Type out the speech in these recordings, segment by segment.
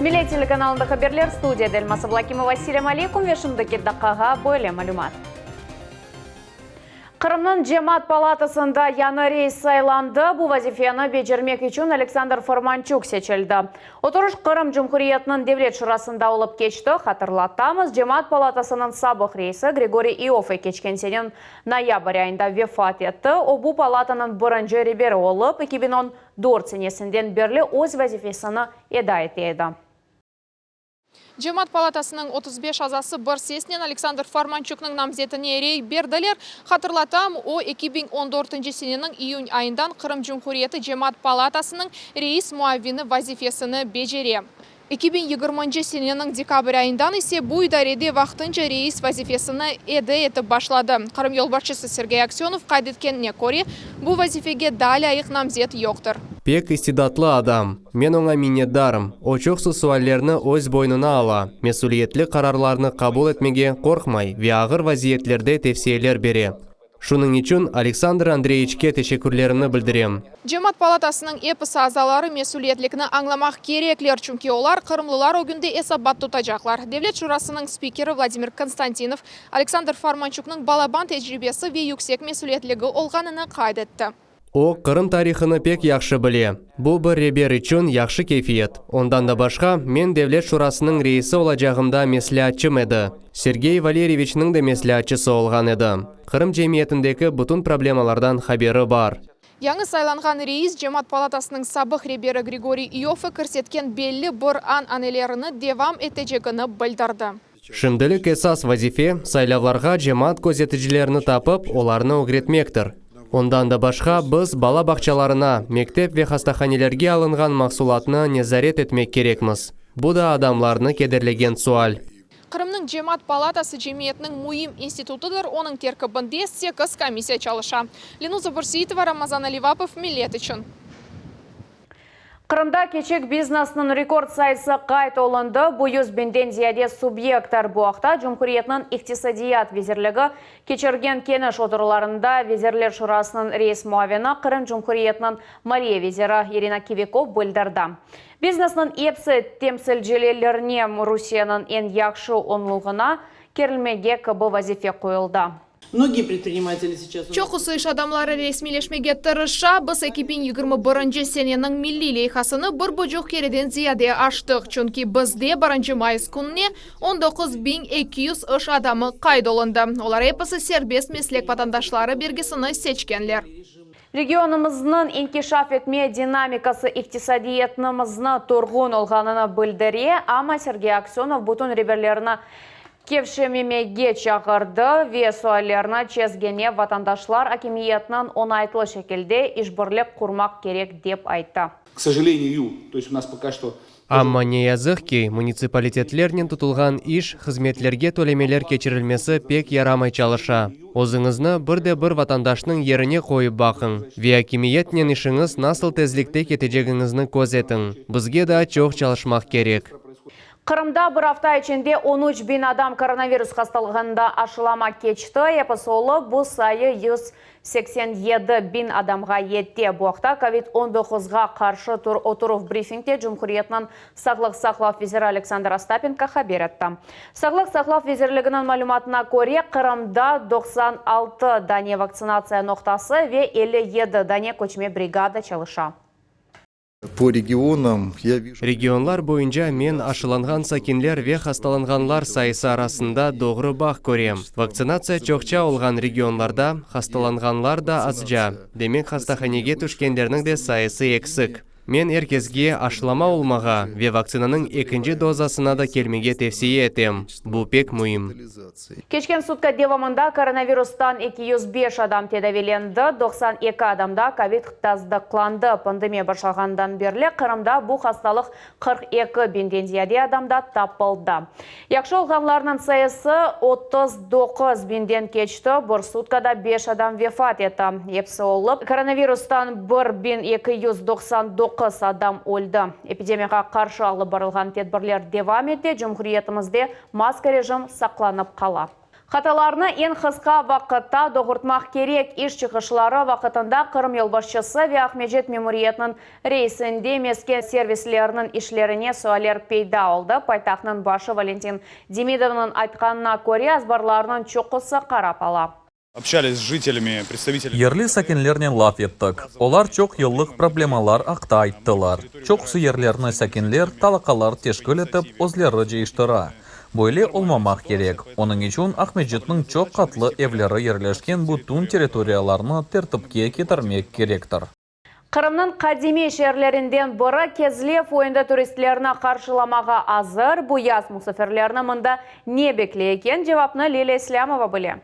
Millet telekanalında haberler, studiyada Elmaz Ablakimova. Selâm aleykum ve şimdiki daqqağa böyle malümat. Qırımnıñ Cemaat palatasında yañı reis saylandı. Bu vazifeni becermek içün Aleksandr Formançuk seçildi. Oturış Qırım Cumhuriyetiniñ Devlet Şurasında olıp keçti. Hatırlatamız, Cemaat palatasınıñ sabıq reisi Grigoriy İoffe keçken seneniñ noyabr ayında vefat etti. O, bu palatanıñ birinci reberi olıp, 2014 senesinden berli öz vazifesini eda ete edi. Cemaat palatasınıñ 35 azası bir sesnen Aleksandr Formançuknıñ namzetine rey berdiler. Hatırlatam, o, 2014 seneniñ iyün ayından Qırım Cumhuriyeti Cemaat palatasınıñ reis muavini vazifesini becere. 2020 seneniñ dekabr ayından ise bu idarede vaqtınca reis vazifesini eda etip başladı. Qırım yolbaşçısı Sergey Aksönov qayd etkenine köre, bu vazifege daa lâyıq namzet yoqtır. Pek istidatlı adam. Men oña minnetdarım. O çoqsu suallerni öz boynuna ala, mesüliyetli qararlarnı qabul etmege qorqmay ve ağır vaziyetlerde tevsiyeler bere. Şunıñ içün Aleksandr Andreyiçke teşekkürlerimni bildirem. Cemaat palatasınıñ episi azaları mesüliyetlikni añlamaq kerekler, çünki olar qırımlılar ögünde esabat tutacaqlar. Devlet şurasınıñ spikeri Vladimir Konstantinov Aleksandr Formançuknıñ balaban tecribesi ve yüksek mesüliyetligi olğanını qayd etti. O, Qırım tarihını pek yahşı bile. Bu bir reber içün yahşı keyfiyet. Ondan da başqa, men Devlet şurasınıñ reisi olacağımda mesleatçım edi. Sergey Valeryeviçniñ de mesleatçısı olğan edi. Qırım cemiyetindeki bütün problemalardan haberi bar. Yañı saylanğan reis Cemaat palatasınıñ sabıq reberi Grigoriy İoffe kirsetken belli bir an-anelerini devam etecegini bildirdi. Şimdilik esas vazife, saylavlarğa cemaat közeticilerini tapıp, olarnı ögretmektir. Ondan da başqa, biz bala bağçalarına, mektep ve hastahanelerge alınğan mahsulatnı nezaret etmek kerekmiz. Bu da adamlarnı kederlegen sual. Qırımnıñ Cemaat palatası cemiyetniñ müim institutıdır, onıñ terkibinde sekiz komissiya çalışa. Lenuza Bürseitova, Ramazan Alivapov, Millet içün. Qırımda kiçik biznesniñ rekord sayısı qayd olundı, bu 100 biñden ziyade subyekttir. Bu aqta Cumhuriyetniñ İqtisadiyat vezirligi keçirgen keniş oturılarında Vezirler Şurasınıñ reis muavini, Qırım Cumhuriyetiniñ maliye veziri İrina Kiviko bildirdi. Biznesniñ epsi temsilcilerine Rusiyeniñ eñ yahşı onluğına kerilmege kibi vazife qoyuldı. Mnogiye predprinimatelyi seyças u nas. Çoqusı iş adamları resmiyleşmege tırışa, biz 2021 seneniñ milliy leyhasını bir buçuq kereden ziyade aştıq, çünki bizde birinci mayıs kününe 19 200 iş adamı qayd olundı, olar episi serbest meslek vatandaşları belgisini seçkenler. Regionımıznıñ inkişaf etme dinamikası iqtisadiyatımıznı turğun olğanını bildire, amma Sergey Aksönov bütün reberlerni kevşememege çağırdı ve suallerni çezgene vatandaşlar akimiyetniñ oñaytlı şekilde işbirlik qurmaq kerek, dep ayttı. К сожалению, то есть у нас пока что. Amma ne yazıq ki, munitsipalitetlernen tutulğan iş, hızmetlerge tölemeler keçirilmesi pek yaramay çalışa. Özüñizni bir de bir vatandaşnıñ yerine qoyıp baqıñ ve akimiyetnen işiñiz nasıl tezlikte ketecegiñizni köz etiñ. Bizge daa çoq çalışmaq kerek. Qırımda bir afta içinde 13 biñ adam koronavirus hastalığında aşılama keçti. Episi olıp, bu sayı 187 biñ adamğa yete. Bu aqta kovid 19-ğa qarşı oturuv brifingde Cumhuriyetniñ sağlıq saqlav veziri Aleksandr Ostapenko haber etti. Sağlıq saqlav vezirliginiñ malümatına köre, Qırımda 96 dane vaktsinatsiya noqtası ve 57 dane köçme brigada çalışa. Po regionam ya vijу. Regionlar boyunca men aşılanğan sakinler ve hastalanğanlar sayısı arasında doğru bağ körem. Vaktsinatsiya çoqça olğan regionlarda hastalanğanlar da azca, demek hastahanege tüşkenlerniñ de sayısı eksik. Men er kesge aşılama olmağa ve vaktsinanıñ ekinci dozasına da kelmege tevsiye etem, bu pek müim. Keçken sutka devamında koronavirustan 205 adam tedaviylendi, 92 adamda kovid tasdıqlandı. Pandemiya başlağanından berli Qırımda bu hastalıq 42 biñden ziyade adamda tapıldı. Yahşı olğanlarnıñ sayısı 39 biñden keçti, bir sutkada beş adam vefat etti. Episi olıp, koronavirustan 1299 adam öldi. Epidemiyağa qarşı alıp barılğan tedbirler devam ete, cumhuriyetimizde maska rejim saqlanıp qala. Hatalarnı eñ qısqa vaqıtta doğurtmaq kerek. İş çıqışları vaqıtında Qırım yolbaşçısı ve Aqmescit memuriyetiniñ reisinde mesken servisleriniñ işlerine sualler peyda oldı. Paytahtnıñ başı Valentin Demidovnıñ aytqanına köre, azbarlarnıñ çoqusı qarap ala. Общались с жителями, представителями. Yerli sakinlernen laf ettik. Olar çoq yıllıq problemalar aqta ayttılar. Çoqusı yerlerni sakinler talaqalar teşkil etip, özleri cıyıştıra. Böyle olmamaq kerek. Onıñ içün Aqmescitniñ çoq qatlı evleri yerleşken bütün territoriyalarnı tertipke ketirmek kerektir. Qırımnıñ qadimiy şeerlerinden biri Kezlev endi turistlerni qarşılamağa azır. Bu yaz musafirlerni mında ne bekley eken? Cevapnı Lilâ İslâmova bile.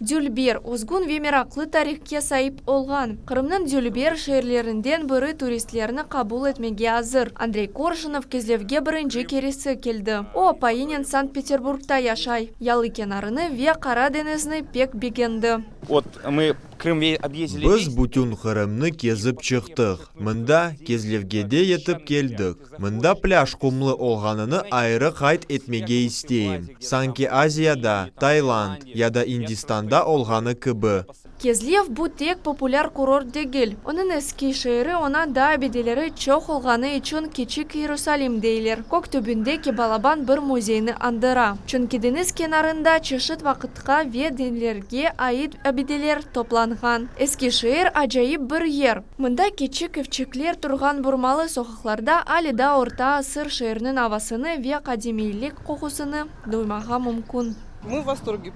Dülber, özgün ve meraqlı tarihke saip olğan Qırımnıñ dülber şeerlerinden biri turistlerni qabul etmege azır. Andrey Korşunov Kezlevge birinci keresi keldi. O, apayınen Sankt-Peterburgta yaşay. Yalı kenarını ve Qara deñizni pek begendi. Vot mı Krım obъездили Biz bütün Qırımnı kezip çıqtıq. Mında, Kezlevge de yetip keldik. Mında plâj qumlı olğanını ayrı qayd etmege isteyim. Sanki Aziyada, Tailand ya da İndistanda olğanı kibi. Kezlev, bu tek populâr kurort degil. Onıñ eski şeeri oña da abideleri çoq olğanı içün Kiçik Yerusalim deyler. Kök tübündeki balaban bir müzeyni añdıra. Çünki deñiz kenarında çeşit vaqıtqa ve dinlerge ait abideler toplanğan. Eski şeer acayip bir yer. Mında kiçik evçikler turğan burmalı soqaqlarda ale daa orta asır şeeriniñ avasını ve qadimiylik qoqusını duymağa mümkün.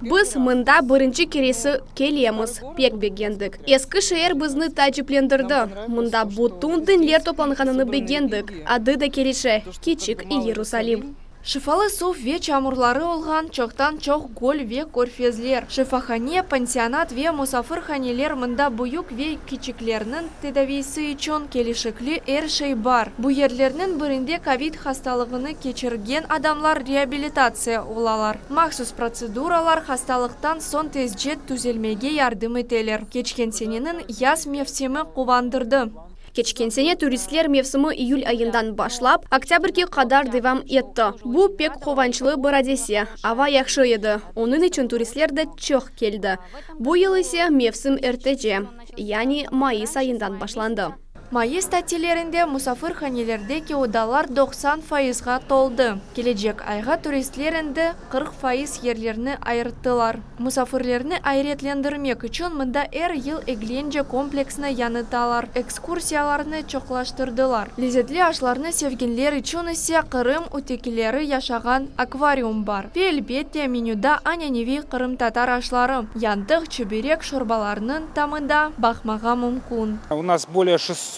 Biz mında birinci keresi kelemiz, pek begendik. Eski şeer bizni taaciplendirdi. Mında bütün dinler toplanğanını begendik. Adı da kelişe, Kiçik İyerusalim. Şifalı suv ve çamurları olğan çoqtan-çoq göl ve körfezler, şifahane, pansionat ve musafirhaneler mında büyük ve kiçiklerniñ tedaviysi içün kelişikli er şey bar. Bu yerlerniñ birinde kovid hastalığını keçirgen adamlar reabilitatsiya olalar. Mahsus protseduralar hastalıqtan soñ tezce tüzelmege yardım eteler. Keçken seneniñ yaz mevsimi quvandırdı. Keçken sene turistler mevsimi iyül ayından başlap, oktâbrge qadar devam etti. Bu pek quvançlı bir adise. Ava yahşı edi, onıñ içün turistler de çoq keldi. Bu yıl ise mevsim ertece, yani mayıs ayından başlandı. Mayıs tatillerinde musafirhanelerdeki odalar 90 fayızğa toldı. Kelecek ayğa turistler endi 40% yerlerni ayırttılar. Musafirlerni ayretlendirmek içün mında er yıl eglence kompleksini yañıtalar, ekskursiyalarnı çoqlaştırdılar. Lezetli aşlarnı sevgenler içün ise Qırım ütekileri yaşağan akvarium bar. Ve, elbette, menüda ananeviy qırımtatar aşları, yantıq, çiberek, şorbalarnıñ tamı da baqmağa mümkün. U nas bolee şestsot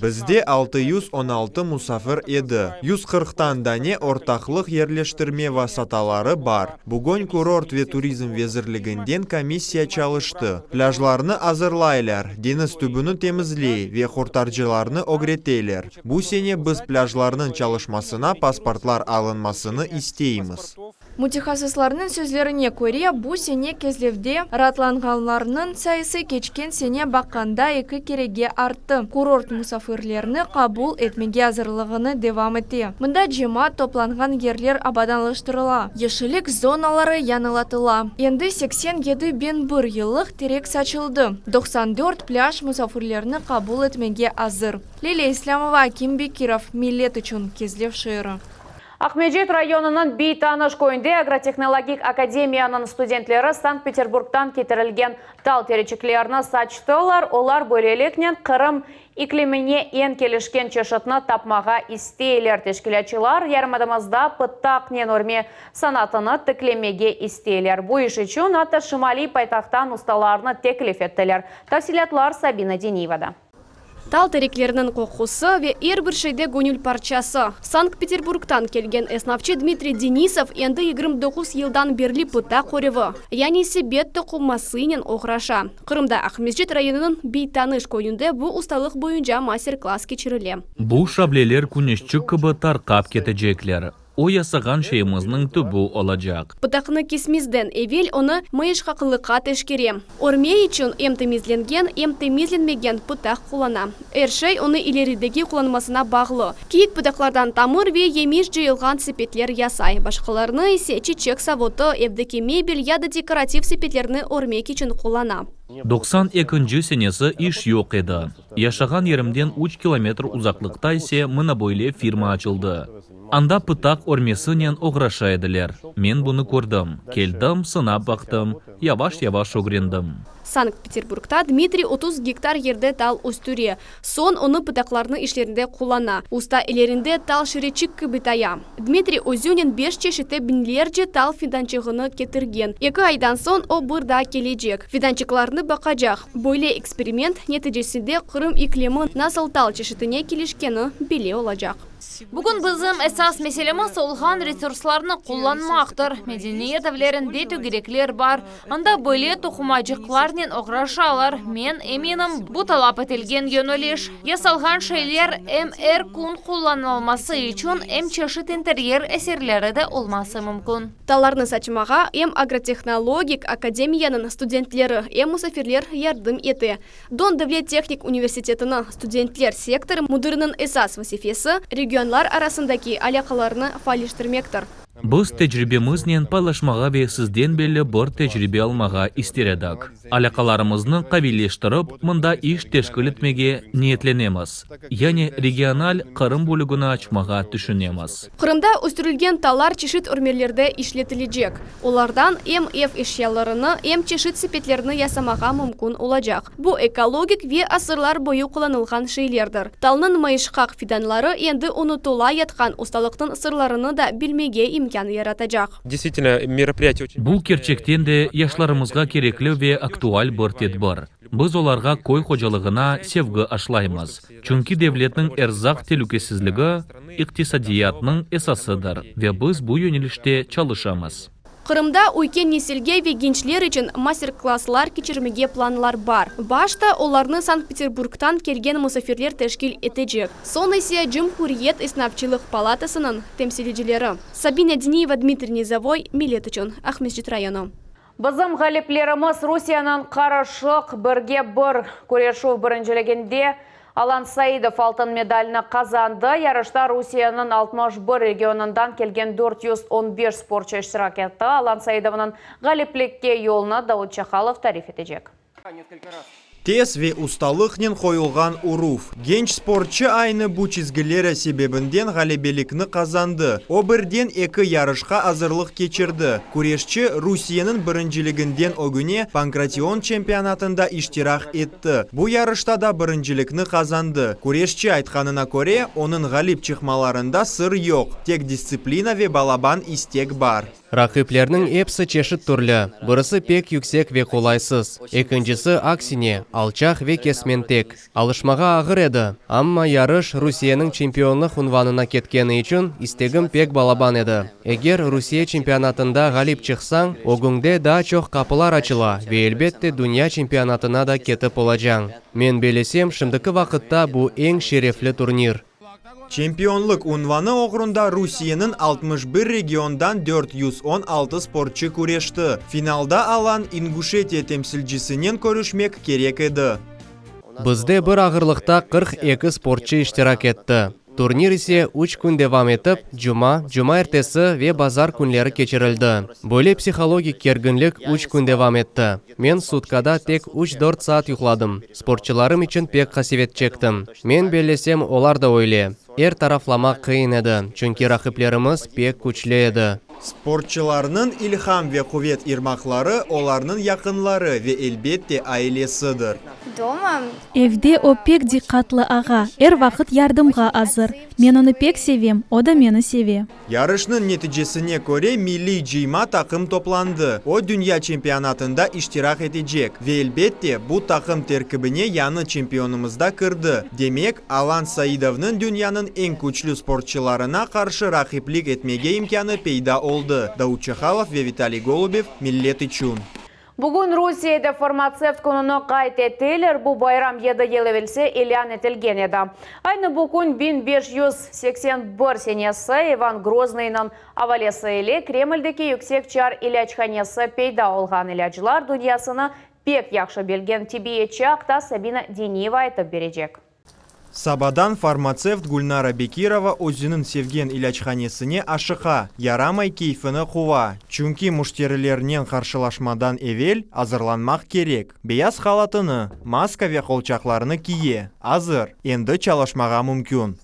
Bizde 616 musafir edi. 140-tan dane ortaqlıq yerleştirme vasataları bar. Bugün Kurort ve turizm vezirliginden komissiya çalıştı. Plâjlarnı azırlaylar, deñiz tübüni temizley ve qurtarcılarnı ögreteler. Bu sene biz plâjlarnıñ çalışmasına pasportlar alınmasını isteymiz. Mütehassıslarnıñ sözlerine köre, bu sene Kezlevde raatlanğanlarnıñ sayısı keçken sene baqqanda eki kerege arttı. Kurort musafirlerni qabul etmege azırlığını devam ete. Mında cemaat toplanğan yerler abadanlaştırıla, yeşillik zonaları yañılatıla. Endi 87 001 yıllıq terek saçıldı, 94 plâj musafirlerni qabul etmege azır. Lilâ İslâmova, Akim Bekirov, Millet içün, Kezlev şeeri. Aqmescit rayonınıñ Biy Tanış köyünde Agrotehnologik akademiyanıñ studentleri Sankt-Peterburgdan ketirilgen tal tereçiklerini saçtılar. Olar böyleliknen Qırım iklimine eñ kelişken çeşitni tapmağa isteyler. Teşkilâtçılar yarımadamızda pıtaqnen örme sanatını tiklemege isteyler. Bu iş içün atta şimaliy paytahttan ustalarnı teklif ettiler. Tafsilâtlar Sabina Deniyevada. Tal terekleriniñ qoqusı ve er bir şeyde göñül parçası. Sankt-Peterburgtan kelgen esnafçı Dmitriy Denisov endi 29 yıldan berli pıtaq örüvi, yani sebet toqumasınen oğraşa. Qırımda Aqmescit rayonınıñ Biy Tanış köyünde bu ustalıq boyunca master-klass keçirile. Bu şavleler küneşçik kibi tarqap ketecekler. O yasağan şeyimizniñ tübü olacaq. Pıtaqnı kesmezden evel onı mayışqaqlıqqa teşkere. Örme içün em temizlengen, em temizlenmegen pıtaq qullana. Er şey onı ilerideki qullanmasına bağlı. Kiyik pıtaqlardan tamır ve yemiş cıyılğan sepetler yasay, başqalarını ise çiçek savutı, evdeki mebel ya da dekorativ sepetlerni örmek içün qullana. 90 ekinci senesi iş yoq edi. Yaşağan yerimden üç kilometr uzaqlıqta ise mına böyle firma açıldı. Anda pıtaq örmesinen oğraşa ediler. Men bunı kördim, keldim, sınap baqtım, yavaş-yavaş ögrendim. Sankt-Peterburgta Dmitriy 30 gektar yerde tal östüre. Soñ onı pıtaqlarnı işlerinde qullana. Usta ellerinde tal şireçik kibi taya. Dmitriy özünen beş çeşiti biñlerce tal fidançığını ketirgen. Eki aydan soñ o bir daa kelecek, fidançıqlarnı baqacaq. Böyle eksperiment neticesinde Qırım iklimi nasıl tal çeşitine kelişkeni belli olacaq. Bugün bizim esas meselemiz olğan resurslarnı qullanmaqtır. Medeniyet evlerinde tögerekler bar, anda böyle toqumacıqlarnen oğraşalar. Men eminim, bu talap etilgen yöneliş. Yasalğan şeyler em er kün qullanılması içün, em çeşit interyer eserleri de olması mümkün. Tallarnı saçmağa em Agrotehnologik akademiyanıñ studentleri, em musafirler yardım ete. Don devlet tehnik universitetiniñ studentler sektorı müdiriniñ esas vazifesi, regionlar arasındaki alâqalarnı faalleştirmektir. Biz tecribemiznen paylaşmağa ve sizden belli bir tecribe almağa ister edik. Alâqalarımıznı qaviyleştirip, mında iş teşkil etmege niyetlenemiz. Yani regional Qırım bölügini açmağa tüşünemiz. Qırımda östürilgen tallar çeşit örmelerde işletilecek. Olardan em ev eşyalarını, em çeşit sepetlerni yasamağa mümkün olacaq. Bu ekologik ve asırlar boyu qullanılğan şeylerdir. Talnıñ mayışqaq fidanları endi unutıla yatqan ustalıqnıñ sırlarını da bilmege imkân yaratacaq. Bu, kerçekten de, yaşlarımızğa kerekli ve aktual bir tedbir. Biz olarğa köy hocalığına sevgi aşlaymız, çünki devletniñ erzaq telükesizligi, iqtisadiyatnıñ esasıdır ve biz bu yönelişte çalışamız. Qırımda üyken nesilge ve gençler içün master-klasslar keçirmege planlar bar. Başta olarnı Sankt-Peterburgtan kelgen musafirler teşkil etecek, soñ ise Cumhuriyet esnafçılıq palatasınıñ temsilcileri. Sabina Diniyeva, Dmitriy Nizovoy, Millet içün, Aqmescit rayonı. Bizim ğaliplerimiz Rusiyeniñ qarışıq birge bir küreşüv birinciliginde Alan Saidov altın medalni qazandı. Yarışta Rusiyeniñ 61 regionından kelgen 415 sportçu iştirak etti. Alan Saidovnıñ ğaliplikke yolunı Davut Çahalov tarif etecek. Tez ve ustalıqnen qoyulğan uruv. Genç sportçı aynı bu çizgileri sebebinden ğalebelikni qazandı. O birden eki yarışqa azırlıq keçirdi. Küreşçi Rusiyeniñ birinciliginden ögüne pankration çempionatında iştirak etti. Bu yarışta da birincilikni qazandı. Küreşçi aytqanına köre, onıñ ğalip çıqmalarında sır yoq, tek distsiplina ve balaban istek bar. Raqiplerniñ episi çeşit türlü, birisi pek yüksek ve qolaysız, ekincisi, aksine, alçaq ve kesmentek. Alışmağa ağır edi, amma yarış Rusiyeniñ çempionlıq unvanına ketkeni içün istegim pek balaban edi. Eger Rusiye çempionatında ğalip çıqsañ, ögüñde daa çoq qapılar açıla ve, elbette, dünya çempionatına da ketip olacañ. Men bellesem, şimdiki vaqıtta bu eñ şerefli turnir. Çempionlıq unvanı oğrunda Rusiyeniñ 61 regiondan 416 sportçı küreşti. Finalda Alan İnguşetiya temsilcisinen körüşmek kerek edi. Bizde bir ağırlıqta 42 sportçı iştirak etti. Turnir ise üç kün devam etip, cuma, cumaertesi ve bazar künleri keçirildi. Böyle psihologik kerginlik üç kün devam etti. Men sutkada tek üç-dört saat yuqladım. Sportçılarım içün pek qasevet çektim. Men bellesem, olar da öyle. Er taraflama qıyın edi, çünki raqiplerimiz pek küçlü edi. Sportçılarnıñ ilham ve quvet irmaqları olarnıñ yaqınları ve, elbette, ailesidir. Evde o pek diqqatlı ağa, er vaqıt yardımğa azır. Men onı pek sevem, o da meni seve. Yarışnıñ neticesine köre milliy cıyma taqım toplandı, o dünya çempionatında iştirak etecek. Ve elbette, bu taqım terkibine yañı çempionımız da kirdi. Demek, Alan Saidovnıñ dünyanıñ eñ küçlü sportçılarına qarşı raqiplik etmege imkânı peyda oldı, Davut Çahalov ve Vitaliy Golubev, Millet içün. Bugün Rusiyede Farmatsevt kününi qayd eteler, bu bayram yedi yıl evelsi ilân etilgen edi. Aynı bu kün 1581 senesi İvan Groznıynıñ avalesi ile Kremldeki Yüksek Çar ilâchanesi peyda olğan ilâclar dünyasını pek yahşı bilgen tibbiyetçi aqta Sabina Deniyeva aytıp berecek. Sabadan farmatsevt Gülnara Bekirova özüniñ sevgen ilâchanesine aşıqa, yaramay keyfini quva, çünki müşterilernen qarşılaşmadan evel azırlanmaq kerek. Beyaz halatını, maska ve qolçaqlarını kiye, azır, endi çalışmağa mümkün.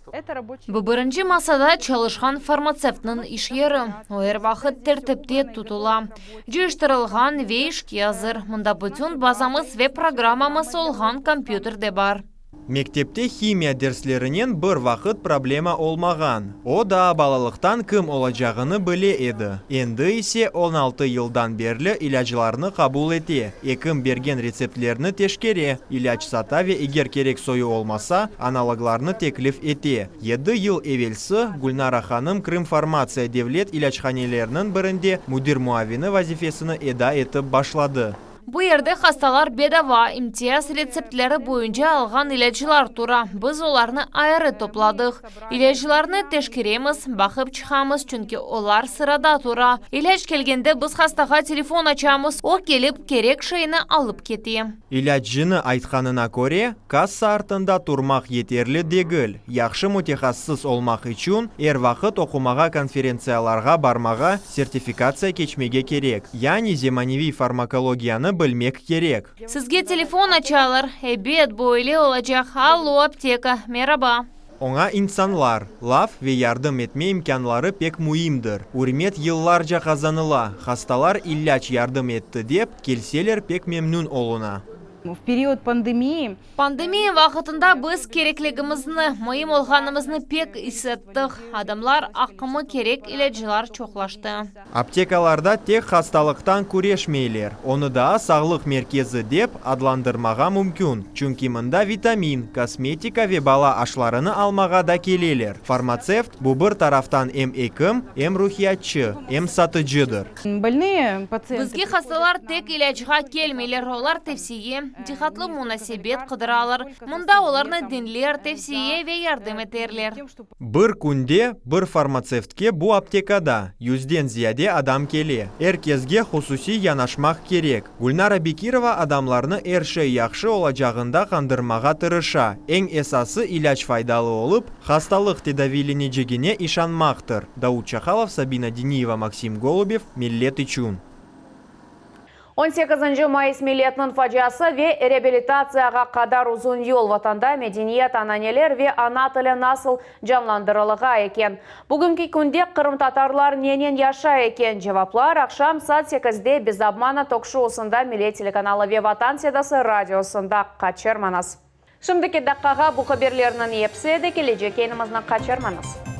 Bu birinci masada çalışqan farmatsevtniñ iş yeri. O er vaqıt tertipte tutula, cıyıştırılğan ve işke azır. Mında bütün bazamız ve programmamız olğan kompyuter de bar. Mektepte himiya derslerinen bir vaqıt problema olmağan. O, daa balalıqtan kim olacağını bile edi. Endi ise 16 yıldan berli ilâclarnı qabul ete, ekim bergen retseptlerni teşkere, ilâc sata ve eger kerek soyu olmasa, analoglarnı teklif ete. Yedi yıl evelsi Gülnara hanım Krımfarmatsiya devlet ilâchaneleriniñ birinde müdir muavini vazifesini eda etip başladı. Bu yerde hastalar bedava, imtiyaz retseptleri boyunca alğan ilâclar tura. Biz olarnı ayrı topladıq. İlâclarnı teşkeremiz, baqıp çıqamız, çünki olar sırada tura. İlâc kelgende biz hastağa telefon açamız, o kelip, kerek şeyni alıp kete. İlâcını aytqanına köre, kassa artında turmaq yeterli degil, yahşı mütehassıs olmaq içün er vaqıt oqumağa konferentsiyalarğa barmağa, sertifikatsiya keçmege kerek, yani zemaneviy farmakologiyanı bilmek kerek. Sizge telefon açalar, ebet, böyle olacaq, Allo, apteka, meraba. Oña insanlar, laf ve yardım etme imkânları pek müimdir. Ürmet yıllarca qazanıla, hastalar ilâc yardım etti dep, kelseler pek memnün oluna. V period pandemii. Pandemiya vaqıtında biz kerekligimizni, müim olğanımıznı pek is ettik. Adamlar aqımı kerek ilâclar çoqlaştı. Aptekalarda tek hastalıqtan küreşmeyler, onı daa sağlıq merkezi dep adlandırmağa mümkün, çünki mında vitamin, kosmetika ve bala aşlarını almağa da keleler. Farmatsevt, bu bir taraftan em ekim, em ruhiyatçı, em satıcıdır. Bolnıye patsientı. Bizge hastalar tek ilâcğa kelmeyler, olar tevsiye, diqqatlı munasebet qıdıralar. Mında olarnı diñler, tevsiye ve yardım eterler. Bir künde bir farmatsevtke bu aptekada yüzden ziyade adam kele. Er kesge hususiy yanaşmaq kerek. Gülnara Bekirova adamlarnı er şey yahşı olacağında qandırmağa tırışa. Eñ esası ilâc faydalı olıp, hastalıq tedaviylenecegine işanmaqtır. Davut Çakalov, Sabina Diniyeva, Maksim Golubev, Millet içün. On sekizinci mayıs milletniñ faciası ve reabilitatsiyağa qadar uzun yol vatanda medeniyet, ananeler ve ana tili nasıl canlandırılığa eken? Bugünki künde qırımtatarlar nenen yaşay eken? Cevaplar aqşam saat 8-de Bez obmana tok-şousında Millet telekanalı ve Vatan sedası radiosında qaçırmañız. Şimdiki daqqağa bu haberlerniñ episi edi, kelecek yayınımıznı qaçırmañız.